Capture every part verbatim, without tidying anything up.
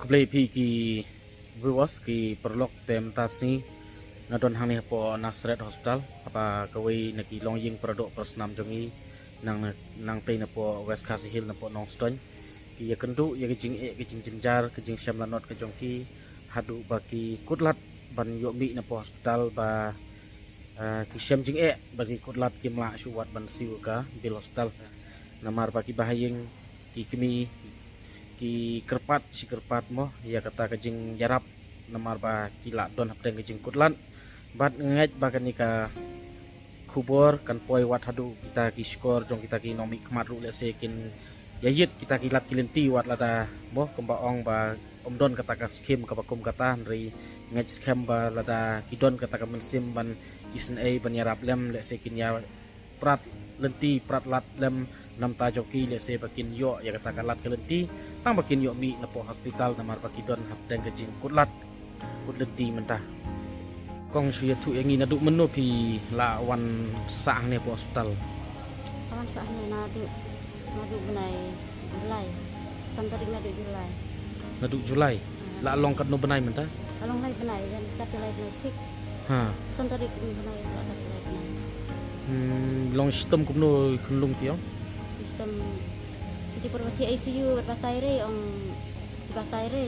Khublei phi ki viewers, ki paralok, te mynta sngi nga don hangne hapoh Nasareth Hospital, haba kawei na ki longïing paradoh parasnam jong ngi nang, nangtei napoh West Khasi Hills, napoh Nongstoiñ, ki ïakynduh ïa ka jingeh, ka jingjynjar, ka jingshem lanot ka jong ki, haduh ba ki kut lad ban ïoh mih napoh hospital ba, ah, ki shem jingeh ba ki kut lad kim lah shuh wat ban siew ka bill hospital. Namar ba ki bahaïing, ki kmie, ki kyrpad shi kyrpad mo ïa kata ka jingïarap, namar ba ki la don hapdeng ka jingkut lad. Bad nga ngeit ba kane ka khubor kan poi wat haduh kita ki shkor jong kita ki nongmihkhmat ruh, lehse kin ïa ïit kita ki lad ki lynti wat lada, mo, kumba ong ba ym don kata ka skim kaba kum kata, hynrei nga ngeit skhem ba lada ki don kata ka mynsiem ban isynei, ban ïarap lem, lehse kin ïa prat lynti prat lad lem na bynta jong ki, lehse ba kin ïoh ïa kata ka lad ka lynti, tang ba kin ïoh mih napoh hospital, namar ba ki don hapdeng ka jingkut lad kut lynti mynta. Kong, shu ïathuh ïa ngi, naduh mynno phi la wan sah hangne hapoh hospital? Wan sah hangne naduh, naduh bnai July. San tarik naduh July. Naduh July. La long katno bnai mynta? La long lai bnai, wan kat lai bnai thik. Ha. San tarik bnai, la kat lai bnai. Hmm, long shitom kumno khunlung phi ong? Shitom, ki por ba thiah I C U, ba batai re, ong ba batai re.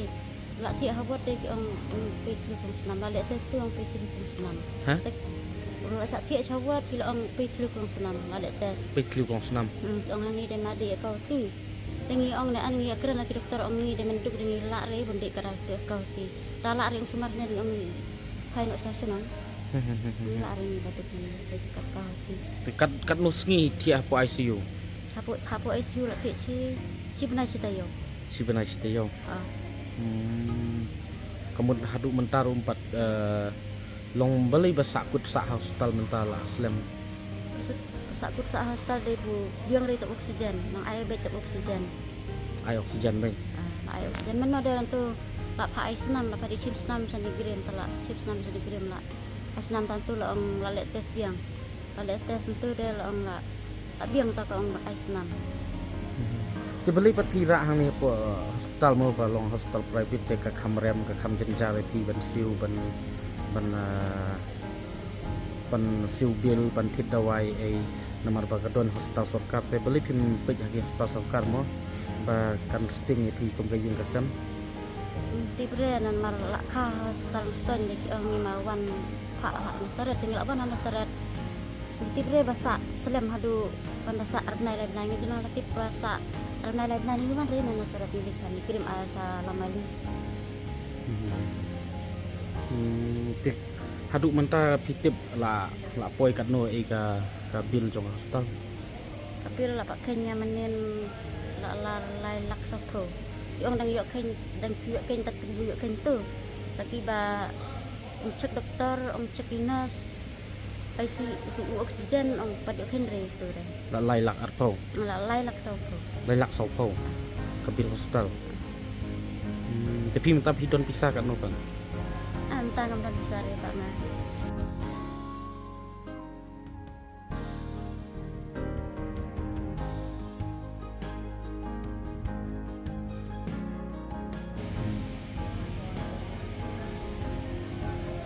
La thiah ha ward de ki ong, ong peit thliew khlong snam, la leh test tu ong peit thliew khlong snam. Ha? Te, la sah thiah sha ward ki la ong peit thliew khlong snam, la leh test. Peit thliew khlong snam. Hmm, ki ong ha ngi de ma dei ïa ka hoti. Te ngi ong ne an ngi ïakren ïa ki doktor, ong ngi de mynduk de ngi lah re ban dei ka dei ka hoti. Ta lah re ong sumar ne ong ngi phai noh sha shnong. Hmm, hmm, hmm, hmm. Ngi lah re ngi ba dei ka hoti. Te kat, katno sngi thiah hapoh I C U? Hapoh, hapoh I C U la thiah shi, shi bnai shi taïew. Shi bnai shi taïew. Ah. Hmm. Ka mut haduh mynta ruh pat, eh, long balei ba sah kut sah hospital mynta la slem? Sah, sah kut sah hospital dei ba u biang re tap oxygen, nang ai beit tap oxygen. Ai oxygen beit. Ah, ai oxygen. Mynno de rantu la phah ai snam, la phah dei shim snam sha NEIGRIHMS, ta la shim snam sha NEIGRIHMS la. Ai snam tang tu la ong la leh test biang. La leh test tu de la ong la, la biang ta ka ong ai snam. Te balei pat phi rah hangne hapoh hospital mo, ba long hospital private te ka kham rem, ka kham jynjar ïa phi ban siew, ban, ban, ah, ban siew bill, ban thied dawai ei, namar ba ka don hospital sorkar, te balei phim peit ha ki hospital sorkar mo, ba kan sting ïa phi kum ka ïing ka sem? Tip re namar la kha hospital Nongstoiñ de ki ong ngi ma wan phah ha Nasareth, te ngi la wan ha Nasareth. Tip re ba sah slem haduh ban da sah ar bnai lai bnai, ngi ju nang la tip ba sah ar bnai lai bnai, ngi wan re na Nasareth, ngi leit sha NEIGRIHMS, ah, sha Lamali. Hmm. Hmm, te haduh mynta phi tip la, la poi katno ei ka, ka bill jong hospital? Ka bill la pah kheiñ nga mynnin la, la lai lak sawphew. Ki ong dang ïoh kheiñ, dang ïoh kheiñ, ta tyngu ïoh kheiñ tu. Sa ki ba ong check doktor, ong check i nurse. Ai si u oxygen ong pat ïoh kheiñ re tu re. La lai lak arphew. La lai lak sawphew. Lai lak sawphew. Ka bill hospital. Hmm, te phi mynta phi don pisa katno pat? Ah, mynta ngam don pisa re pat nga.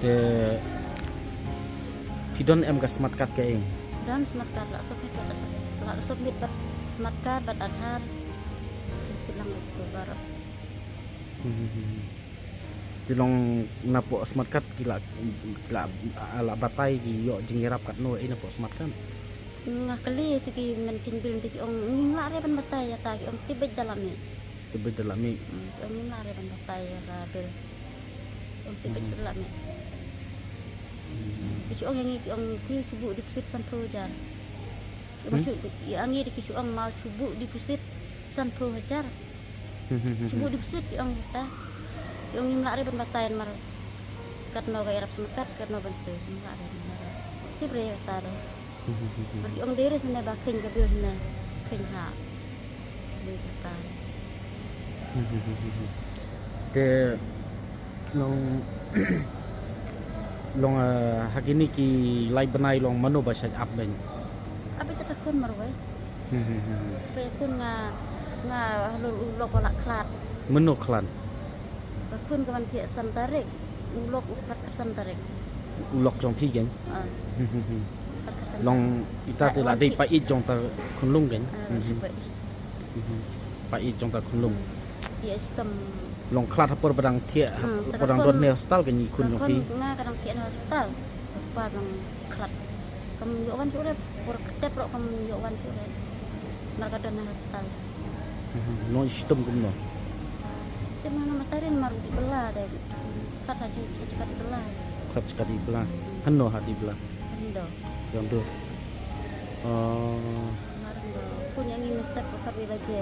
Te phi don em ka smart card ka ïing? Don smart card, la submit bad, la submit bad smart card bad Aadhaar. Submit lang October. Hmm, hmm, hmm. Te long napoh smart card ki la, ki la, ah, la batai ki ïoh jingïarap katno ei napoh smart card? Nga kylli te ki men kheiñ bill te ki ong ngim lah re ban batai ïa ta, ki ong tip beit da la mih. Tip beit da la mih. Hmm, ki ong ngim lah re ban batai ïa ka bill. Ong tip beit da la mih. Hmm. Ki shu ong ïa ngi, ki ong phi shu buh deposit sanphew hajar. Ki ong shu, ïa ngi de ki shu ong ma shu buh deposit sanphew hajar. Hmm, hmm, hmm, hmm. Shu buh deposit ki ong ïa ta. Ki ong ngim lah re ban batai namar katno ka ïarap smart card, katno ban siew, ngim lah re ban batai. Tip re ïa ta de. Hmm, hmm, hmm, hmm. Namar ki ong dei re sene ba kheiñ ka bill ne, kheiñ ha bill sorkar. Hmm, hmm, hmm, hmm, hmm. Te long, long, eh, ha kine ki lai bnai long mano ba shait ap beiñ? Ap beit ta khun marwei. Hmm, hmm, hmm, hmm. Ba khun nga, nga halor u lok ba la khlad. Mano khlad? Khun ka wan thiah san tarik. U lok u khat khat san tarik. U lok jong phi kein? Ah. Khat khat san tarik. Long ita te la dei pait jong ta khunlung kein? Ah, shu pait. Pait jong ta khunlung. Ïa, shitom. Long khlad ha por ba dang thiah, ha por ba dang don ne hospital kein i khun jong phi? Nga ka dang thiah ne hospital. Pa dang khlad. Kam ïoh wan shuh re, por ka tep ruh kam ïoh wan shuh re. Namar ka don ha hospital. Long shitom kumno? Te ma nga ma tarin mar u dih bylla de. Khlad ha ju, ju, ju ka dih bylla. Khlad ju ka dih bylla. Hano ha dih bylla? Hano. Yang tu. Oh. Mar hano. Khun ïa ngi mynstep ka khatwei baje.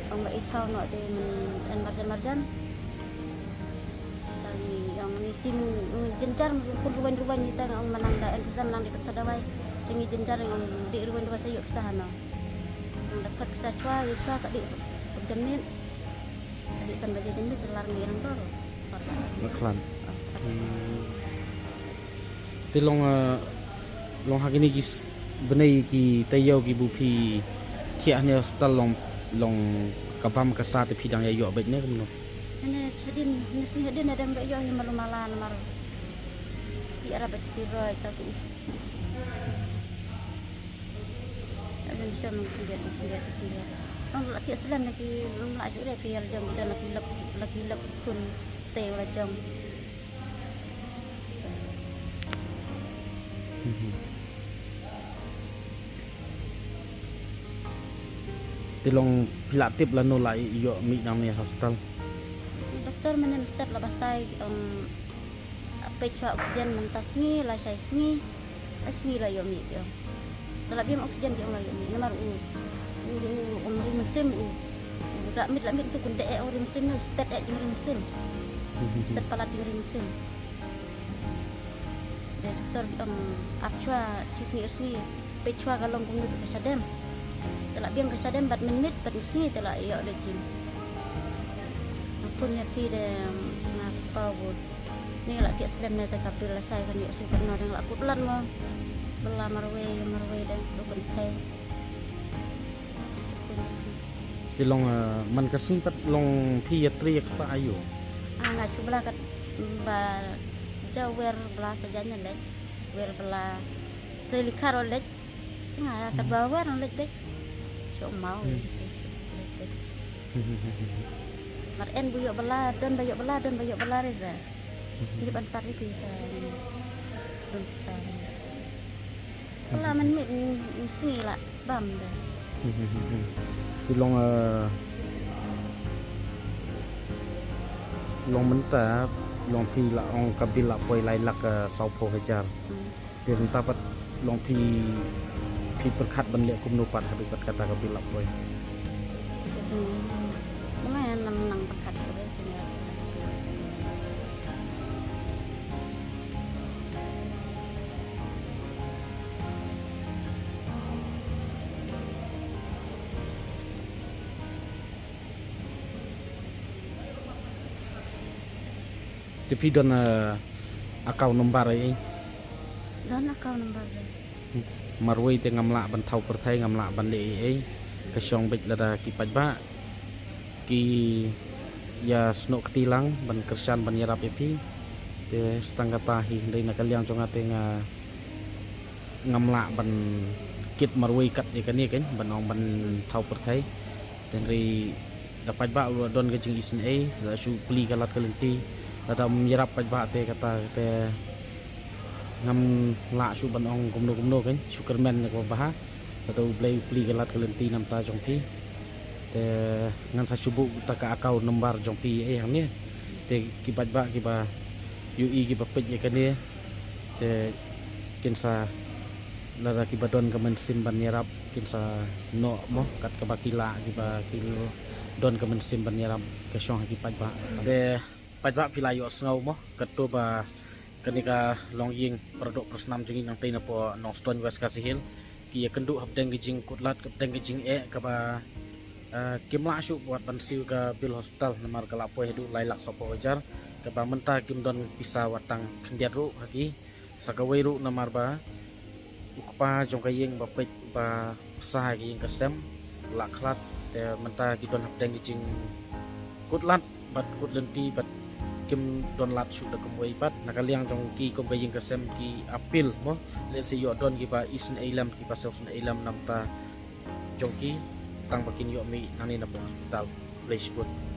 Ong ba i chaw noh te men en marjan marjan. Tang ïa ngi te men jynjar, men khun ruwaiñ ruwaiñ, ïa tang ong ma nang da en pisa, ma nang dei pynthut dawai. Te ngi jynjar, ong dei ruwaiñ ruwaiñ sa ïoh pisa hano. Nang da khot pisa chwa, ïa chwa sa dei sa, sa janmiet. Sa dei san baje janmiet, te lar ngi nang dor. Nga khlad. Te long, eh, long ha kine ki s-, bnai ki taïew ki ba phi thiah hangne hospital long, long ka bam ka sa te phi dang ïa ïoh beit ne kumno? Hynne shadien, hynne sngi hadien dang beit ïoh hi malu mala namar ki ïarap beit ki roi ta ki. Ym shym khyndiat, khyndiat, khyndiat. Long la thiah slem na ki, long la ju re phi ïa la jong ki don la ki lep, la ki lep khun te la jong. Te long phi la tip lano la ïoh mih nangne hospital? Doktor mynne mynstep la batai, ong, peit shuwa oxygen mynta sngi, la shai sngi, la sngi la ïoh mih, ong. Da la biang oxygen ki ong la ïoh mih namar u, u, u, u ri mynsiem u. U la miet, la miet tu kun dei u ri mynsiem ne, u stet eh jingri mynsiem. Stet palat jingri mynsiem. Te doktor ki ong ap shuwa shi sngi ar sngi, peit shuwa ka long kumno te ka shadem. Te la biang ka shadem bad mynmiet bad mynsngi te la ïoh leit jing. Nga khun ïa phi de, nga kynmaw bun. Ni la thiah slem ne te ka April la sai kan ïoh shu kan no dang la kut lan mo. Bylla marwei marwei dang tu kan thei. Te long, eh, man ka sngi pat long phi ïa trei ïa kata aïu? Ah, nga shu bylla kat ba da wer bylla sa jan ïa leit. Wer bylla te likha ruh leit. Nga kat ba wer leit beit. Shu maw. Mar en bu ïoh bylla, don ba ïoh bylla, don ba ïoh bylla re da. Ngi ban pat ri phi ka don sa. Ka la mynmiet, mm, sngi la bam da. Te long, eh, long mynta, long phi la ong ka bill la poi lai lak, eh, sawphew hajar. Te mynta pat long phi, phi pyrkhat ban leh kumno pat haduh katta ka bill la poi? Nga nang nang pyrkhat. Te phi don, eh, account number ei? Don account number de. Marwei te ngam lah ban thaw pyrthei, ngam lah ban leh ei ei. Ka shong beit lada ki paidbah ki ïa snoh kti lang ban kyrshan ban ïarap ïa phi. Te tang kata hi, hynrei na ka liang jong nga te nga ngam lah ban kit marwei kat ïa kane kein ban ong ban thaw pyrthei. Te hynrei da paidbah u don ka jingisynei, da shu plie ka lad ka lynti. Lada ym ïarap paidbah te kata te ngam lah shuh ban ong kumno kumno kein, shu kyrmen ïa kaba bha. Lada U Blei u plie ka lad ka lynti namar ta jong phi. Te ngan sa shu buh ta ka account number jong phi ei hangne. Te ki paidbah kiba ïohi kiba peit ïa kane. Te kin sa, lada kiba don ka mynsiem ban ïarap kin sa noh mo, kat kaba ki lah, kiba ki don ka mynsiem ban ïarap ka shong ha ki paidbah. Te paidbah phi la ïohsngew mo, katto ba kane ka longïing para doh para snam jong ngi nangtei na poh Nongstoiñ West Khasi Hills ki ïakynduh hapdeng ki jingkut lad, hapdeng ki jingeh kaba, eh, kim lah shuh wat ban siew ka bill hospital namar ka la poi haduh lai lak sawphew hajar, kaba mynta kim don pisa wat tang khyndiat ruh ha ki. Sa kawei ruh namar ba u kpa jong ka ïing ba peit ba psa ha ka ïing ka sem la khlad, te mynta ki don hapdeng ki jing kut lad bad kut lynti bad kim don lad shuh da kumwei pat. Na ka liang jong ki kum ka ïing ka sem ki appeal mo, lehse ïoh don kiba isynei lem, kiba sngewsynei lem namar jong ki, tang ba kin ïoh mih nangne na pdeng hospital. Khublei shibun.